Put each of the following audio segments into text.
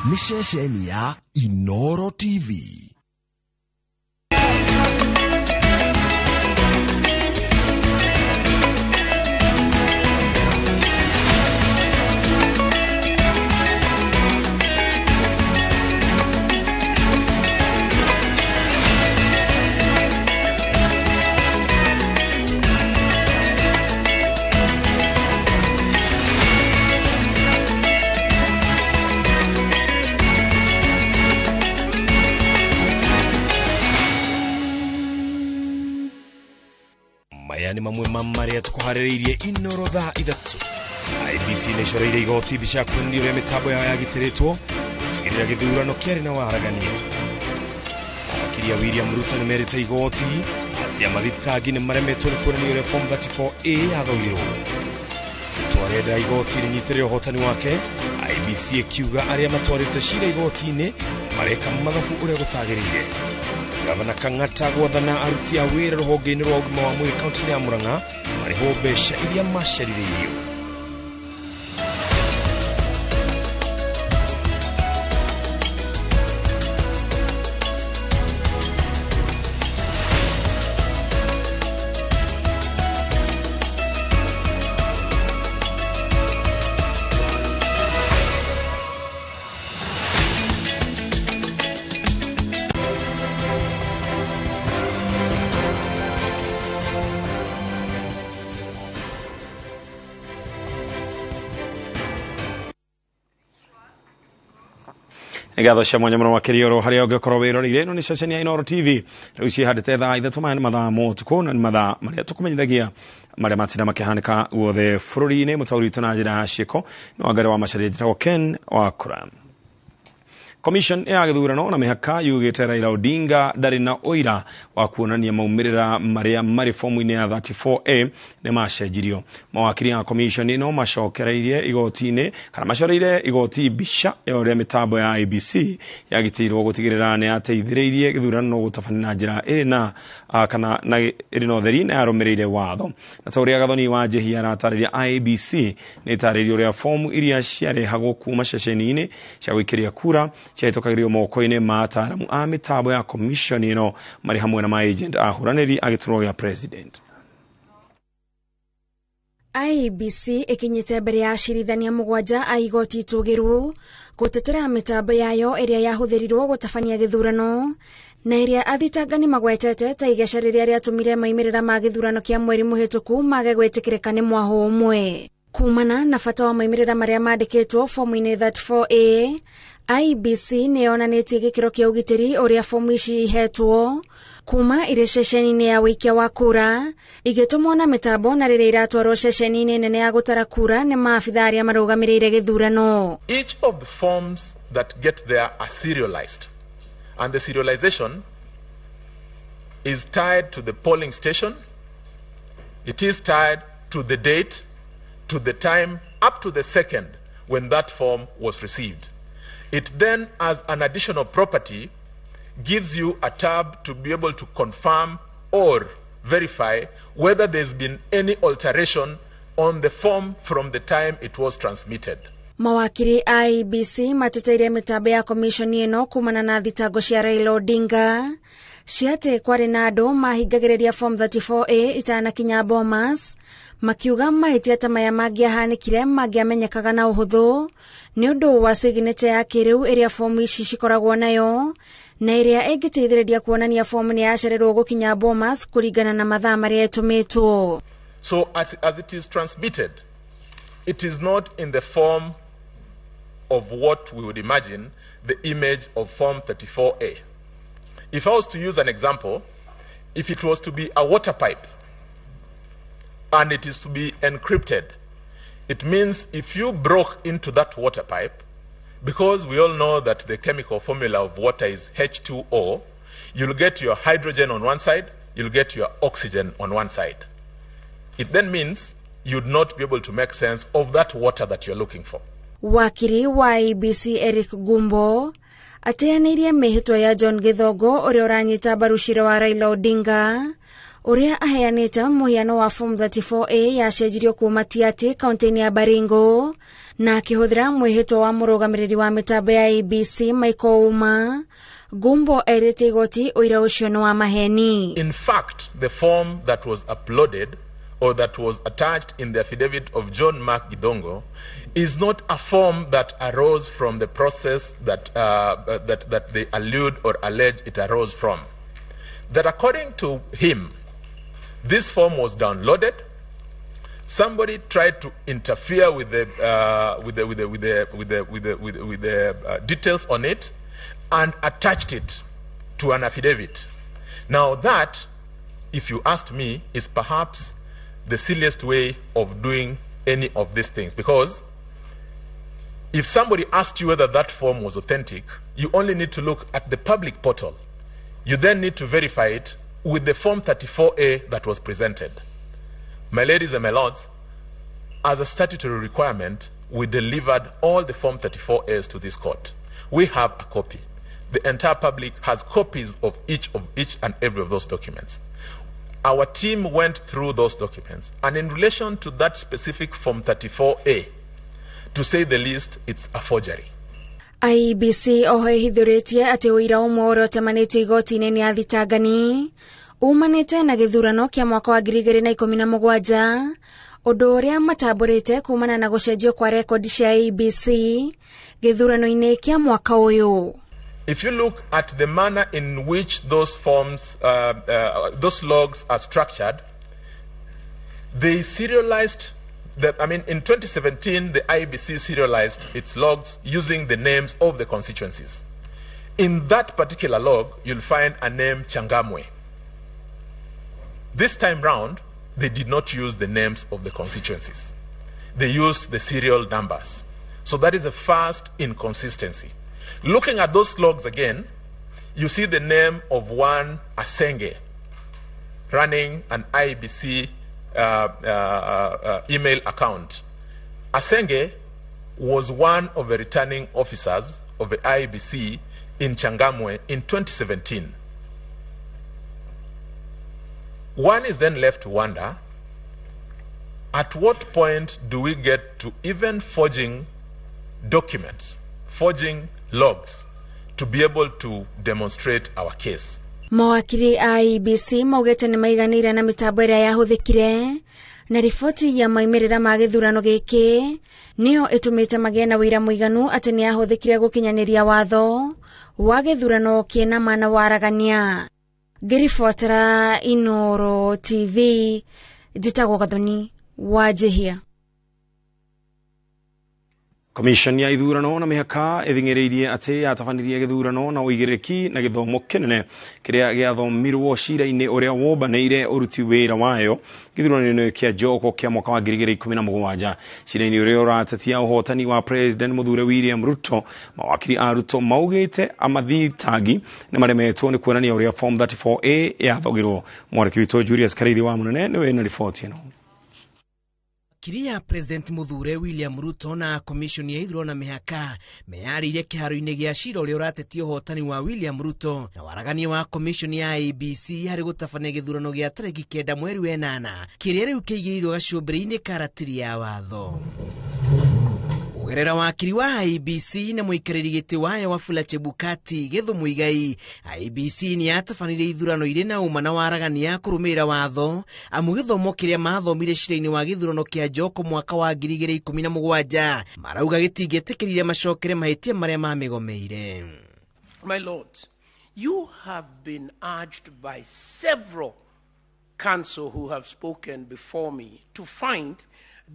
Nĩ ceceni ya Inoro TV. Maya nĩ mamwe ma marĩa tũkũharĩrĩirie Inoro thaa 3. IEBC nĩ ĩcoreire igoti mbica ya kuonania ũrĩa mĩtambo yao yagitĩrĩtwo gũtigĩrĩra gĩthurano kĩarĩ na waragania. Mawakiri a William Ruto nĩ merĩte igoti atĩ amathitangi nĩ maremetwo nĩ kuonania ũrĩa Form 34A yathoirwo. Ruto arenda igoti rĩnyitĩrĩre ũhotani wake, IEBC ĩkiuga arĩa matwarĩte cira igoti-inĩ mareka mathabu ũrĩa gũtagĩrĩire. Gavana Kang'ata gwathana aruti a wĩra rũhonge-inĩ rwa ũgima wa mwĩrĩ kaunti-inĩ ya Murang'a marĩhwo mbeca iria macerithĩirio. Ngatho cia mwanya mũno makĩria oro harĩa ũngĩkorwo wĩroreire. Ĩno nĩ ceceni ya Inoro TV. Rĩu ciĩhandĩte thaa 3, maya nĩ mathaa ma ũtukũ na nĩ mathaa marĩa tũkũmenyithagia marĩa matinda makĩhanĩka guothe bũrũri-inĩ. Mũtaũri witũ na njĩra ya ciĩko nĩ Wangari wa Macharia, njĩtagwo Ken Wakura. Commission ya gĩthurano na mĩhaka yugĩte Raila Odinga ndarĩ na ũira wa kuonania maumĩrĩra marĩa marĩ fomu-inĩ ya 34A nĩ macenjirio. Mawakiri a commission ĩno macokereirie igoti-inĩ kana macoreire igoti mbica ya ũrĩa mĩtambo ya IEBC yagitĩirwo gũtigĩrĩra nĩ yateithĩrĩirie gĩthurano gũtabania na njĩra ĩrĩ na kana na ĩrĩ na ũtheri na yarũmĩrĩire watho. Na ta ũrĩa Gathoni wa Njehia aratarĩria, IEBC nĩ ĩtarĩirie ũrĩa fomu iria ciarehagwo kuma ceceni-inĩ cia gũikĩria kura ciahĩtũkagĩrio moko-inĩ ma ataaramu a mĩtambo ya commission ĩno marĩ hamwe na ma-agent ahũranĩri a gĩturwa gĩa president. IEBC ĩkinyĩte mbere ya acirithania 7 a igoti itũgĩru gũtetera mĩtambo yayo ĩrĩa yahũthĩrirwo gũtabania gĩthurano na ĩrĩa athitangani magwetete ta igeca rĩrĩa rĩatũmire maimĩrĩra ma gĩthurano kĩa mweri mũhĩtũku mage gwĩtĩkĩrĩka nĩ mwaho ũmwe. Kumana na bata wa maimĩrĩra marĩa mandĩkĩtwo fomu-inĩ 34A, IEBC nĩ yonanĩtie gĩkĩro kĩa ũgitĩri ũrĩa fomu ici ihetwo kuma irĩ ceceni-inĩ ya wĩikia wa kura igĩtũmwo na mĩtambo na rĩrĩa iratwarwo ceceni-inĩ nene ya gũtara kura nĩ maabitha arĩa marũgamĩrĩire gĩthurano. Each of the forms that get there are serialized, and the serialization is tied to the polling station, it is tied to the date, to the time, up to the second when that form was received. It then, as an additional property, gives you a tab to be able to confirm or verify whether there's been any alteration on the form from the time it was transmitted. Mawakiri a IEBC mateteire mĩtambo ya commission ĩno kumana na thitango cia Raila Odinga cia atĩ kwarĩ na andũ mahingagĩrĩria form 34A itanakinya Bomas, makiuga mahĩtia ta maya mangĩahanĩkire mangĩamenyekaga na ũhũthũ nĩ ũndũ wa signature ya kĩrĩu ĩrĩa fomu ici cikoragwo nayo na ĩrĩa ĩngĩteithĩrĩria kuonania fomu nĩ yacererwo gũkinya Bomas kũringana na mathaa marĩa ĩtũmĩtwo. So as it is transmitted, it is not in the form of what we would imagine the image of Form 34A. If I was to use an example, if it was to be a water pipe and it is to be encrypted, it means if you broke into that water pipe, because we all know that the chemical formula of water is H2O, you'll get your hydrogen on one side, you'll get your oxygen on one side. It then means you'd not be able to make sense of that water that you're looking for. Wakiri wa IEBC Eric Gumbo ateanĩirie mĩhĩtwa ya John Gĩthongo ũrĩa ũranyita mbaru cira wa Raila Odinga ũrĩa aheanĩte mũhiano wa Form 34A yacenjirio kuma Tiaty kaunti-inĩ ya Baringo Na akĩhũthĩra mwĩhĩtwa wa mũrũgamĩrĩri wa mĩtambo ya IEBC Michael Ouma, Gumbo erĩte igoti ũira ũcio nĩ wa maheni. In fact, the form that was uploaded or that was attached in the affidavit of John Mark Gidongo is not a form that arose from the process that they allude or allege it arose from. That according to him, this form was downloaded. Somebody tried to interfere with the details on it and attached it to an affidavit. Now that, if you asked me, is perhaps the silliest way of doing any of these things, because if somebody asked you whether that form was authentic, you only need to look at the public portal. You then need to verify it with the Form 34A that was presented. My ladies and my lords, as a statutory requirement, we delivered all the Form 34As to this court. We have a copy. The entire public has copies of each and every of those documents. Our team went through those documents, and in relation to that specific Form 34A, to say the least, it's a forgery. IEBC oho ĩhithũrĩtie atĩ ũira ũmwe ũrĩa ũtemanĩtio igoti-inĩ nĩ athitangani umanĩte na gĩthurano kĩa mwaka wa 2017, ũndũ ũrĩa matambũrĩte kumana na gũcenjio kwa rekondi cia IEBC gĩthurano-inĩ kĩa mwaka ũyũ. If you look at the manner in which those forms, those logs are structured, they serialized, in 2017, the IEBC serialized its logs using the names of the constituencies. In that particular log, you'll find a name Changamwe. This time round, they did not use the names of the constituencies. They used the serial numbers. So that is the first inconsistency. Looking at those logs again, you see the name of one Asenge running an IEBC email account. Asenge was one of the returning officers of the IEBC in Changamwe in 2017. One is then left to wonder, at what point do we get to even forging documents, forging logs, to be able to demonstrate our case? Mawakiri a IEBC maugĩte nĩ maiganĩire na mĩtambo ĩrĩa yahũthĩkire na riboti ya maumĩrĩra ma gĩthurano gĩkĩ nĩyo ĩtũmĩte magĩe na wĩira mũiganu atĩ nĩ yahũthĩkire gũkinyanĩria watho wa gĩthurano kĩna mana waragania. Ngĩribotera Inooro TV, njĩtagwo Gathoni wa Njihia. Commission ya ithurano na mĩhaka ĩthing'ĩrĩirie atĩ yatabanirie gĩthurano na ũigĩrĩrĩki na gĩthomo kĩnene kĩrĩa gĩathomirwo cira-inĩ ũrĩa wombanĩire ũruti wĩra wayo gĩthurano-inĩ kĩa Joko kĩa mwaka wa 2017. Cira-inĩ ũrĩa ũratetia ũhotani wa President Mũthure William Ruto, mawakiri a Ruto maugĩte amathitangi nĩ maremetwo nĩ kuonania ũrĩa Form 34A yathogirwo. Mwarĩki witũ Julius Karithi wa Mũnene nĩwe na riboti ĩno. Kiria President Muthure William Ruto na Commission ya ithurano na mĩhaka meyarĩirie kĩharo-inĩ gĩa cira ũrĩa ũratetia ũhotani wa William Ruto na waragania wa Commission ya IEBC harĩ gũtabania gĩthurano gĩa tarĩki 9 mweri wa 8 kĩrĩa rĩu kĩigĩrĩirwo gacũmbĩrĩ-inĩ ka ratiri ya watho. Kũgerera wakiri wa IEBC na mũikarĩri gĩtĩ wayo Wafula Chebukati Githu Muigai, IEBC nĩ yatabanirie ithurano irĩ na ũma na waragania kũrũmĩrĩra watho amu gĩthomo kĩrĩa mathomire cira-inĩ wa gĩthurano kĩa Joko mwaka wa 2017 marauga gĩtingĩtĩkĩrire macokere mahĩtia marĩa mamĩgomeire. My lords, you have been urged by several counsel who have spoken before me to find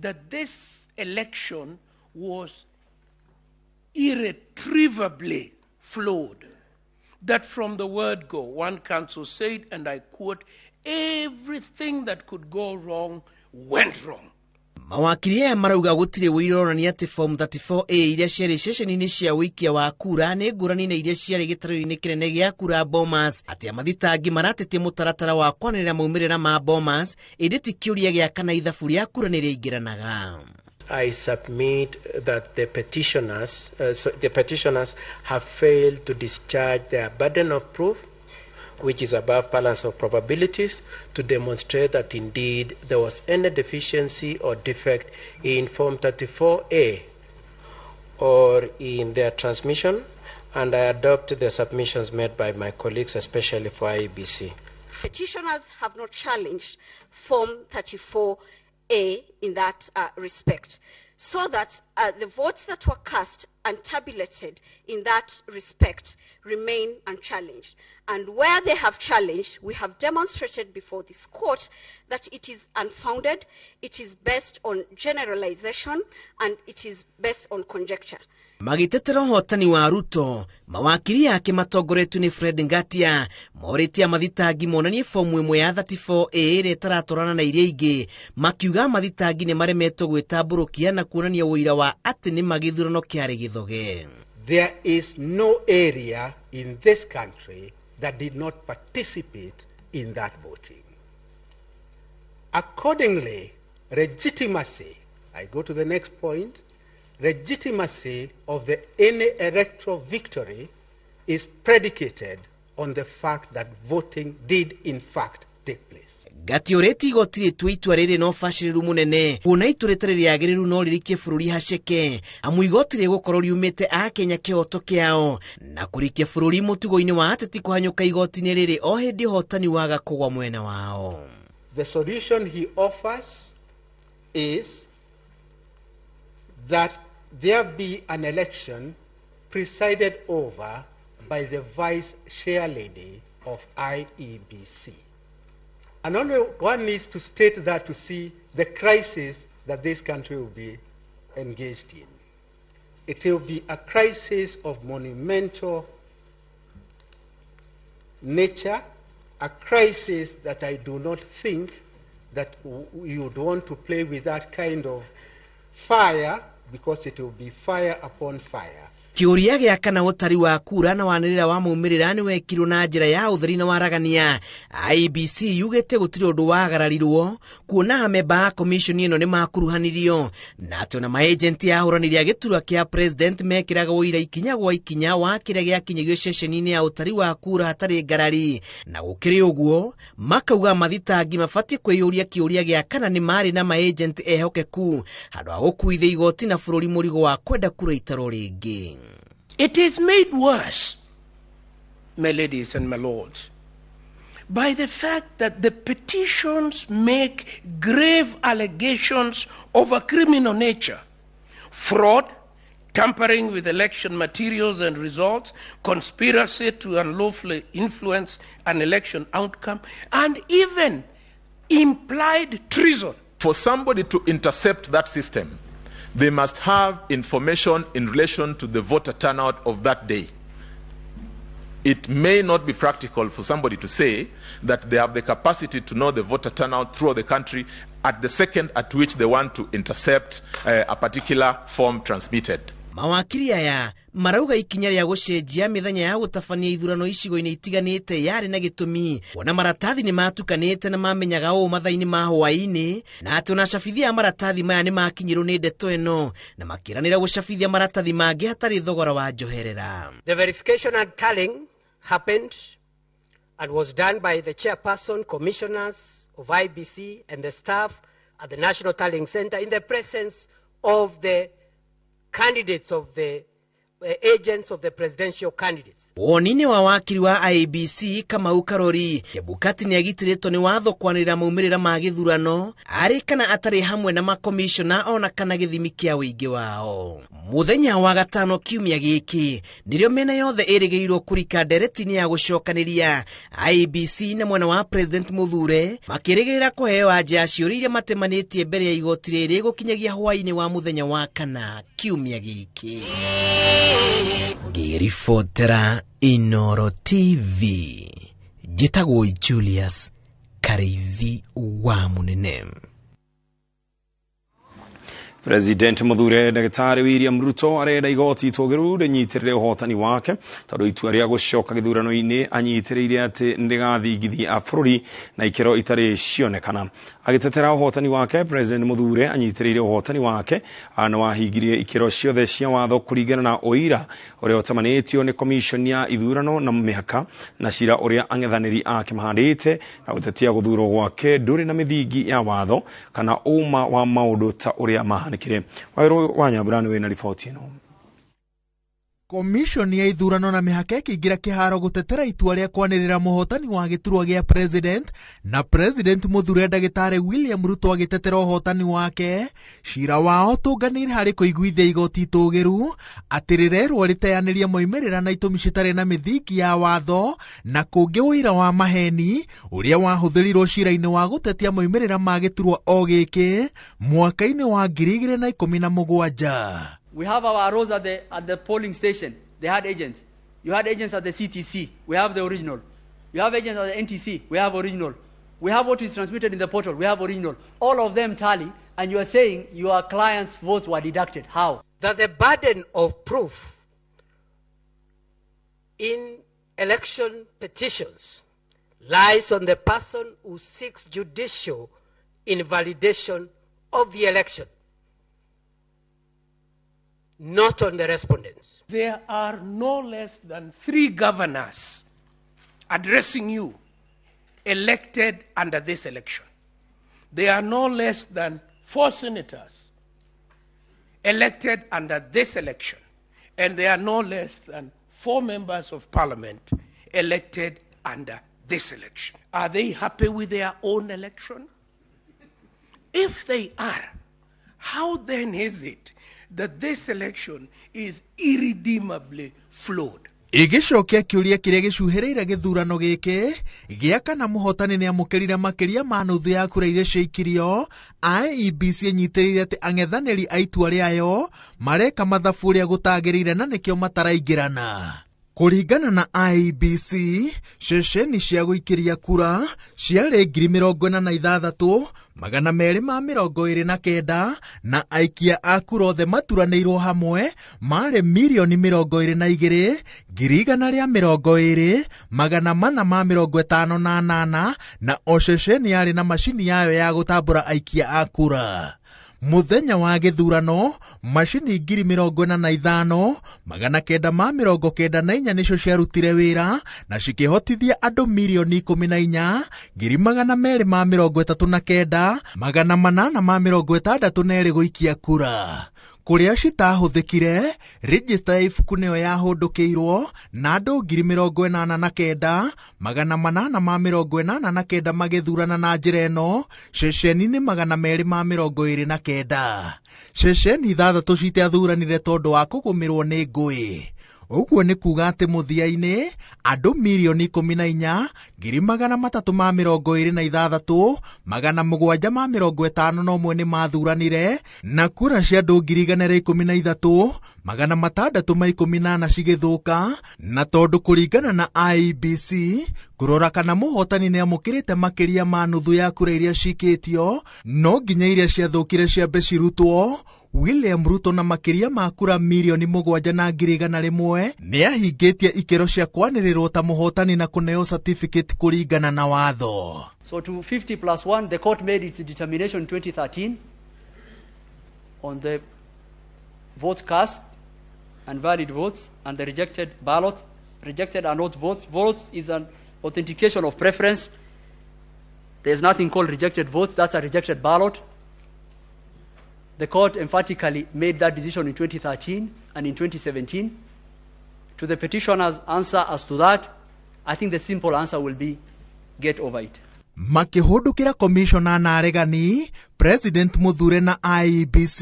that this election was irretrievably flawed. That from the word go, one counsel said, and I quote, everything that could go wrong went wrong. Mawakiri aya marauga gũtirĩ ũira ũronania atĩ Form 34A iria ciarĩ ceceni-inĩ cia ũikia wa kura nĩ ngũrani na iria ciarĩ gĩtarũ-inĩ kĩnene gĩa kura Bomas, atĩ amathitangi maratetia mũtaratara wa kwanĩrĩra maumĩrĩra ma Bomas, ĩndĩ ti kĩũria gĩa kana ithabu rĩa kura nĩ rĩaingĩranaga. I submit that the petitioners have failed to discharge their burden of proof, which is above balance of probabilities, to demonstrate that indeed there was any deficiency or defect in Form 34A or in their transmission, and I adopt the submissions made by my colleagues, especially for IEBC. Petitioners have not challenged Form 34A in that respect, so that the votes that were cast and tabulated in that respect remain unchallenged. And where they have challenged, we have demonstrated before this court that it is unfounded, it is based on generalization, and it is based on conjecture. Magĩtetera ũhotani wa Ruto, mawakiri ake matongoretio nĩ Fred Ngatia morĩtie mathitangi monanie fomu ĩmwe ya 34A ĩrĩa ĩtaratwarana na iria ingĩ, makiuga mathitangi nĩ maremetwo gwĩtambũrũkia na kuonania ũira wa atĩ nĩ magĩthurano kĩarĩ gĩthoge. There is no area in this country that did not participate in that voting. Accordingly, legitimacy, I go to the next point, legitimacy of the any electoral victory is predicated on the fact that voting did in fact take place. Ngati ũrĩtie igoti rĩtue itua rĩrĩ na ũbacĩrĩru mũnene kuona itua rĩtarĩ rĩagĩrĩru no rĩrikie bũrũri haceke, amu igoti rĩgũkorwo riumĩte akenya kĩhoto kĩao na kũrikia bũrũri mũtugo-inĩ wa ateti kũhanyũka igoti-inĩ rĩrĩ o hĩndĩ ũhotani waga kũgwa mwena wao. The solution he offers is that there be an election presided over by the vice chair lady of IEBC. And only one needs to state that to see the crisis that this country will be engaged in. It will be a crisis of monumental nature, a crisis that I do not think that you would want to play with that kind of fire, because it will be fire upon fire. Kĩũria gĩa kana ũtari wa kura na wanĩrĩra wa maumĩrĩra nĩ wekirwo na njĩra ya ũtheri na waragania. IEBC yugĩte gũtirĩ ũndũ wagararirwo kuona amemba a commission ĩno nĩ makuruhanirio na atĩ ona maagenti a ahũranĩri a gĩturwa kĩa president mekĩraga ũira ikinya gwa ikinya wa kĩrĩa gĩakinyagio ceceni-inĩ ya ũtari wa kura hatarĩ ngarari. Na gũkĩrĩ ũguo makauga mathitangi mabatiĩ kwĩyũria kĩũria gĩa kana nĩ marĩ na maagenti ehokeku handũ ha gũkuithia igoti na bũrũri mũrigo wa kwenda kura itarwo rĩngĩ. It is made worse, my ladies and my lords, by the fact that the petitions make grave allegations of a criminal nature: fraud, tampering with election materials and results, conspiracy to unlawfully influence an election outcome, and even implied treason. For somebody to intercept that system, they must have information in relation to the voter turnout of that day. It may not be practical for somebody to say that they have the capacity to know the voter turnout throughout the country at the second at which they want to intercept a particular form transmitted. Mawakiri aya marauga ikinya rĩa gũcenjia mĩthenya ya gũtabania ithurano icigo-inĩ itiganĩte yarĩ na gĩtũmi kuona maratathi nĩ matukanĩte na mamenyaga ũũ mathaa-inĩ ma hwaĩ-inĩ, na atĩ ona acabithia a maratathi maya nĩ makinyĩrwo nĩ ndeto ĩno na makĩranĩra gũcabithia maratathi mangĩ hatarĩ thogora wa njoherera. The verification and tallying happened and was done by the chairperson, commissioners of IBC and the staff at the National Tallying Center in the presence of the candidates of the agents of the presidential candidates. Woni-inĩ wa wakiri wa IEBC Kamau Karori, Chebukati nĩagitĩrĩtwo nĩ watho kwanĩrĩra maumĩrĩra ma gĩthurano arĩ kana atarĩ hamwe na makomishona ona kana gĩthimi kĩa ũingĩ wao. Mũthenya wa gatano kiumia gĩkĩ nĩrĩo mĩena yothe ĩrĩgĩrĩirwo kũrika ndereti-inĩ ya gũcokanĩria. IEBC na mwena wa President Muthure makĩrĩgĩrĩra kũheo anja ya ciũria iria matemanĩtie mbere ya igoti rĩrĩ gũkinyagia hwaĩ-inĩ wa mũthenya wa kana kiumia gĩkĩ. Ngĩribotera Inooro TV, njĩtagwo Julius Karĩithi wa Mũnene. President Muthure Ndagĩtarĩ William Ruto arenda igoti itũgĩru rĩnyitĩrĩre ũhotani wake tondũ itua rĩa gũcoka gĩthurano-inĩ anyitĩrĩire atĩ nĩrĩgathingithia bũrũri na ikĩro itarĩ cionekana. Agĩtetera ũhotani wake, President Muthure anyitĩrĩire ũhotani wake na wahingirie ikĩro ciothe cia watho kũringana na ũira ũrĩa ũtamanĩtio nĩ commission ya ithurano na mĩhaka na cira ũrĩa ang'ethanĩri ake mahandĩte na gũtetia gũthurwo gwake ndũrĩ na mĩthingi ya watho kana ũma wa maũndũ ta ũrĩa mahanĩkire. Waweru wa Nyambura nĩ wĩna riboti ĩno. Komishoni ya ithurano na mĩhaka ĩkĩingĩra kĩharo gũtetera itua rĩa kwanĩrĩra mũhotani wa gĩturwa gĩa president na president mũthure ndagĩtarĩ William Ruto agĩtetera ũhotani wake. Cira wao ũtũnganĩire harĩ kũiguithia igoti itũgĩru atĩ rĩrerwo rĩteanĩria moimĩrĩra na itũmi citarĩ na mĩthingi ya watho na kũngĩ ũira wa maheni ũrĩa wahũthĩrirwo cira-inĩ wa gũtetia moimĩrĩra ma gĩturwa o gĩkĩ mwaka-inĩ wa 2017. We have our rows at the polling station. They had agents. You had agents at the CTC. We have the original. You have agents at the NTC. We have original. We have what is transmitted in the portal. We have original. All of them tally, and you are saying your clients' votes were deducted. How? That the burden of proof in election petitions lies on the person who seeks judicial invalidation of the election, not on the respondents. There are no less than 3 governors addressing you elected under this election. There are no less than 4 senators elected under this election. And there are no less than 4 members of parliament elected under this election. Are they happy with their own election? If they are, how then is it that this election is irredeemably flawed? Ĩgĩcokia kĩũria kĩrĩa gĩcuhĩrĩire gĩthurano gĩkĩ gĩa kana mũhotani nĩamũkĩrire makĩria ma nuthu ya kura iria ciaikirio, IEBC ĩnyitĩrĩire atĩ ang'ethanĩri a itua rĩayo mareka mathabu ũrĩa gũtagĩrĩire na nĩkĩo mataraingĩrana. Kũringana na IEBC, ceceni cia gũikĩria kura ciarĩ 46,229 na aikia a kura othe maturanĩirwo hamwe marĩ 22,120,458 na o ceceni yarĩ na macini yayo ya gũtambũra aikia a kura. Muthenya wa gĩthurano macini 45,994 nĩcio ciarutire wĩra na cikĩhotithia andũ 14,239,862 gũikia kura. Kũrĩa citahũthĩkire, rejista ya ibuku nĩyo yahũndũkĩirwo na andũ 89,889 magĩthurana na njĩra ĩno ceceni-inĩ 229. Ceceni 6 citiathuranire tondũ wa kũgũmĩrwo nĩ ngũĩ. Ũguo nĩ kuuga atĩ mũthia-inĩ andũ 14,326,751 nĩ mathuranire na kura cia andũ 113,618 cigĩthũka, na tondũ kũringana na IEBC kũrora kana mũhotani nĩamũkĩrĩte makĩria ma nuthu ya kura iria cikĩtio no nginya iria ciathũkire ciambe cirutwo. William Ruto na makĩria ma kura 7,100,000 nĩahingĩtie ikĩro cia kwanĩrĩrwo ta mũhotani na kũneo certificate kũringana na watho. So to 50 plus 1, the court made its determination in 2013 on the votes cast and valid votes and the rejected ballots. Rejected are not votes. Votes is an authentication of preference. There's nothing called rejected votes. That's a rejected ballot. The court emphatically made that decision in 2013 and in 2017. To the petitioner's answer as to that, I think the simple answer will be get over it. Makĩhũndũkĩra komishona na aregani, President Muthure na IEBC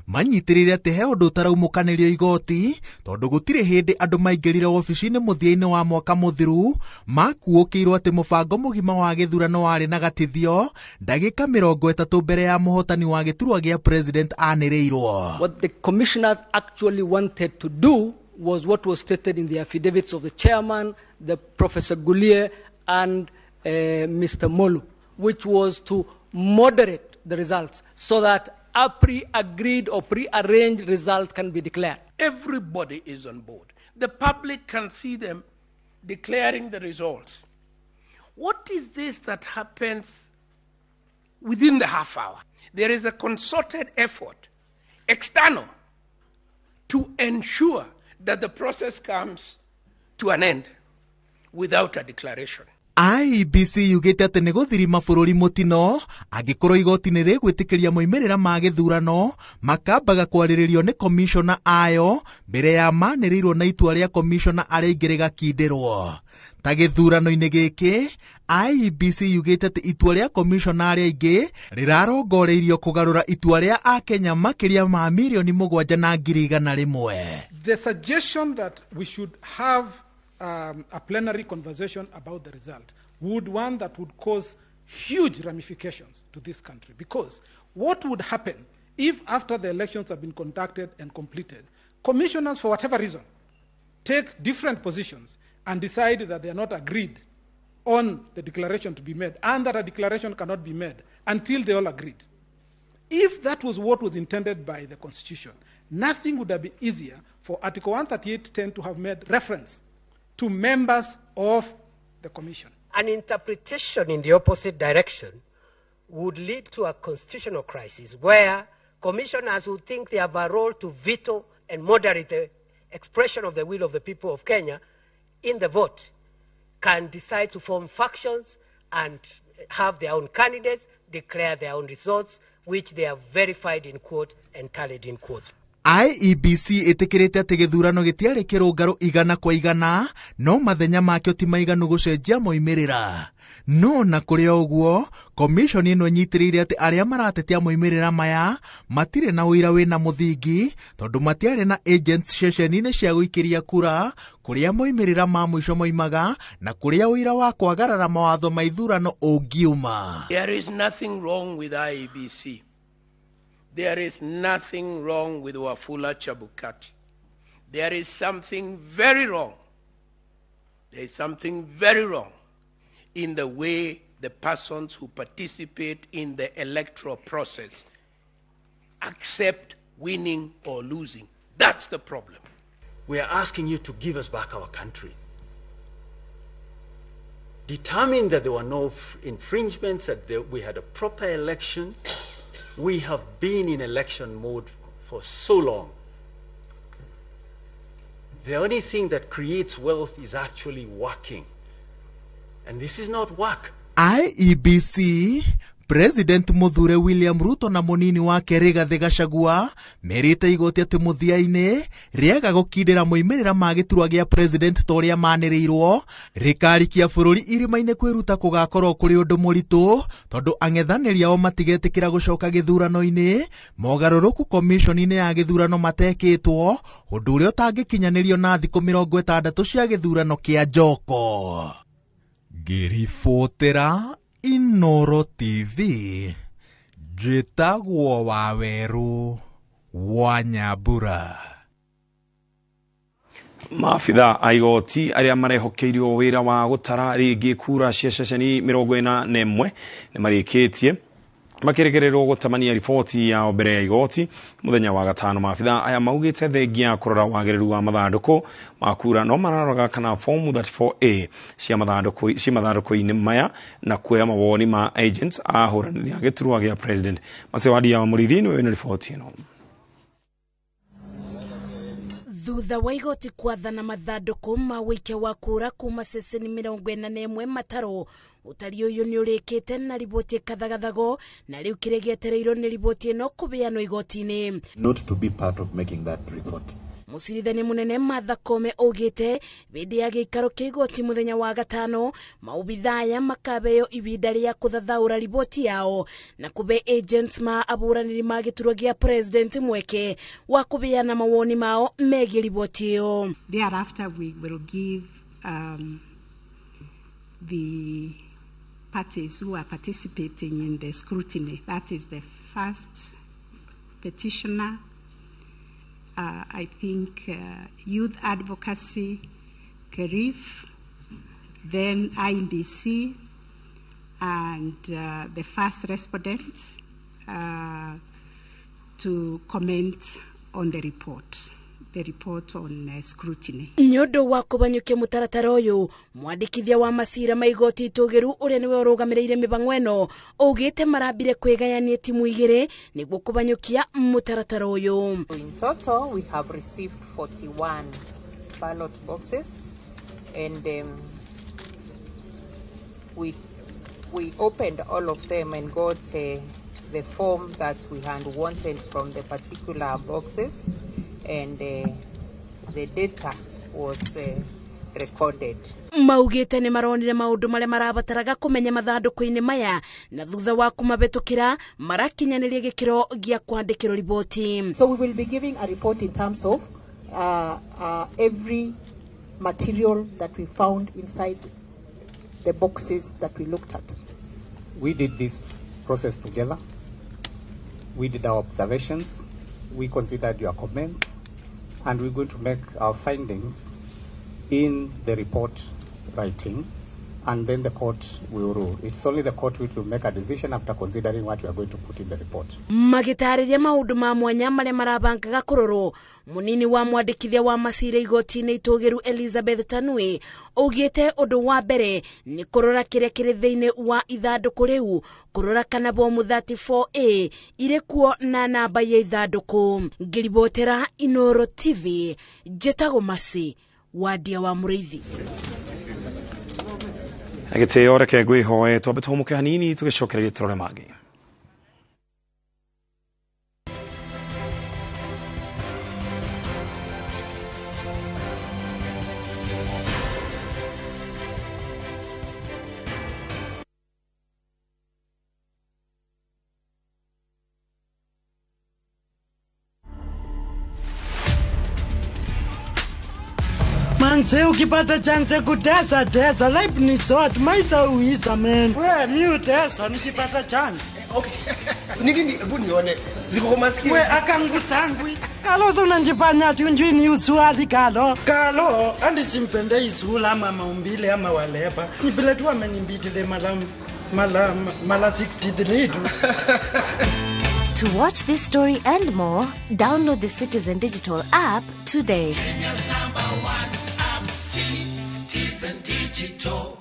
manyitĩrĩire atĩ he ũndũ ũtaraumũkanĩrio igoti tondũ gũtirĩ hĩndĩ andũ maingĩrire wabici-inĩ mũthia-inĩ wa mwaka mũthiru makuũkĩirwo atĩ mũbango mũgima wa gĩthurano warĩ na gatithio ndagĩka 30 mbere ya mũhotani wa gĩturwa gĩa president anĩrĩirwo. What the commissioners actually wanted to do was what was stated in the affidavits of the chairman, the Professor Gulier, and Mr. Molu, which was to moderate the results so that a pre-agreed or pre-arranged result can be declared. Everybody is on board. The public can see them declaring the results. What is this that happens within the half hour? There is a concerted effort, external, to ensure that the process comes to an end without a declaration. IEBC yugĩte atĩ nĩ gũthirima bũrũri mũtino angĩkorwo igoti nĩ rĩgwĩtĩkĩria moimĩrĩra ma gĩthurano makambaga kwarĩrĩrio nĩ komishona ayo mbere ya manĩrĩirwo na itua rĩa komishona arĩa aingĩ rĩgakindĩrwo. Ta gĩthurano-inĩ gĩkĩ, IEBC yugĩte atĩ itua rĩa komishona arĩa aingĩ rĩrarongoreirio kũgarũra itua rĩa Akenya makĩria ma 7,100,000. The suggestion that we should have a plenary conversation about the result would one that would cause huge ramifications to this country, because what would happen if after the elections have been conducted and completed, commissioners for whatever reason take different positions and decide that they are not agreed on the declaration to be made and that a declaration cannot be made until they all agreed? If that was what was intended by the Constitution, nothing would have been easier for Article 138.10 to have made reference to members of the Commission. An interpretation in the opposite direction would lead to a constitutional crisis where commissioners who think they have a role to veto and moderate the expression of the will of the people of Kenya in the vote can decide to form factions and have their own candidates, declare their own results, which they have verified in court and tallied in court. IEBC ĩtĩkĩrĩte atĩ gĩthurano gĩtiarĩ kĩrũngarũ 100% no mathenya makĩo ti maiganu gũcenjia moimĩrĩra. No na kũrĩ o ũguo, komishoni ĩno ĩnyitĩrĩire atĩ arĩa maratetia moimĩrĩra maya matirĩ na ũira wĩna mũthingi tondũ matiarĩ na agents ceceni-inĩ cia gũikĩria kura kũrĩa moimĩrĩra ma mũico moimaga na kũrĩa ũira wa kwagarara mawatho ma ithurano ũngiuma. There is nothing wrong with IEBC. There is nothing wrong with Wafula Chebukati. There is something very wrong. There is something very wrong in the way the persons who participate in the electoral process accept winning or losing. That's the problem. We are asking you to give us back our country. Determine that there were no infringements, that we had a proper election. We have been in election mode for so long. The only thing that creates wealth is actually working. And this is not work. IEBC, President Muthure William Ruto na munini wake Rigathi Gachagua merĩte igoti atĩ mũthia-inĩ rĩaga gũkindĩra moimĩrĩra ma gĩturwa gĩa president ta ũrĩa manĩrĩirwo rĩkarikia bũrũri irima-inĩ kwĩruta kũgakorwo kũrĩ ũndũ mũritũ tondũ ang'ethanĩri ao matigetĩkĩra gũcoka gĩthurano-inĩ mogarũrũku komishoni-inĩ ya gĩthurano matekĩtwo ũndũ ũrĩa ũtangĩkinyanĩrio na thikũ 60 cia gĩthurano kĩa njoko. Ngĩribotera Inoro TV, njĩtagwo Waweru wa Nyambura. Maabitha a igoti arĩa marehokeirwo wĩra wa gũtara rĩngĩ kura cia ceceni 41 nĩ marĩkĩtie makĩrekererwo gũtamania riboti yao mbere ya igoti mũthenya wa gatano. Maabitha aya maugĩte thengia kũrora wagĩrĩru wa mathandũkũ ma kura no mararoraga kana fomu 34A cia mathandũkũ-inĩ maya na kuoya mawoni ma agents a ahũranĩri a gĩturwa gĩa president. Macewadi ya Mũrĩithi nĩwe wĩna riboti ĩno. Thutha wa igoti kwathana mathandũkũ ma wĩikia wa kura kuma ceceni 41 mataro ũtari ũyũ nĩ ũrĩkĩte na riboti ĩkathagathago na rĩu kĩrĩa gĩetereirwo nĩ riboti ĩno kũbeanwo igoti-inĩ. Not to be part of making that report. Mũcirithania mũnene Martha Koome augĩte hĩndĩ ya gĩikaro kĩa igoti mũthenya wa gatano maobitha makabeo ibinda rĩa kũthathaũra riboti yao na kũbe agents ma abũranĩri ma gĩturwa gĩa president mweke wa kũbeana mawoni mao megiĩ riboti ĩyo. Thereafter we will give the parties who are participating in the scrutiny, that is the first petitioner, I think Youth Advocacy, Kerif, then IBC, and the first respondent to comment on the report. The report on scrutiny. Nĩ ũndũ wa kũbanyũkia mũtaratara ũyũ mwandĩkithia wa macira ma igoti itũgĩru ũrĩa nĩwe ũrũgamĩrĩire mĩbango ĩno augĩte marambire kwĩgayania timu igĩrĩ nĩguo kũbanyũkia mũtaratara ũyũ. In total we have received 41 ballot boxes and We opened all of them and got the form that we had wanted from the particular boxes, and the data was recorded. Maugĩte nĩ maronire maũndũ marĩa marabataraga kũmenya mathandũkũ-inĩ maya, na thutha wa kũmabĩtũkĩra marakinyanĩria gĩkĩro gĩa kwandĩkĩrwo riboti. So we will be giving a report in terms of every material that we found inside the boxes that we looked at. We did this process together. We did our observations. We considered your comments, and we're going to make our findings in the report writing, and then the court will rule. It's only the court which will make a decision after considering what we are going to put in the report. Magĩtarĩria maũndũ ma mwanya marĩa marabangaga kũrorwo, mũnini wa mwandĩkithia wa macira igoti-inĩ itũgĩru Elizabeth Tanui augĩte ũndũ wa mbere nĩ kũrora kĩrĩa kĩrĩ thĩinĩ wa ithandũkũ rĩu, kũrora kana bomu 34A irĩ kuo na namba ya ithandũkũ. Ngĩribotera Inoro TV, njĩtagwo Masi Wadia wa Mũrĩithi. Gĩtĩo reke ngwĩhoe twambe tũhũmũke hanini tũgĩcokererie tũrore mangĩ. Manze, ukipata chance kutesa tesa, life ni short, maisha uisa man. We mi utesa nikipata chance. Okay. Nini hebu nione. Ziko kwa masikio. We akangu sangwi. Kalo so unanjifanya ati unjui ni usuali kalo. Kalo andi simpende izula ama maumbile ama walepa. Ni vile tu amenimbitile mala 63 tu. To watch this story and more, download the Citizen Digital app today. Kenya's number one app, Citizen Digital.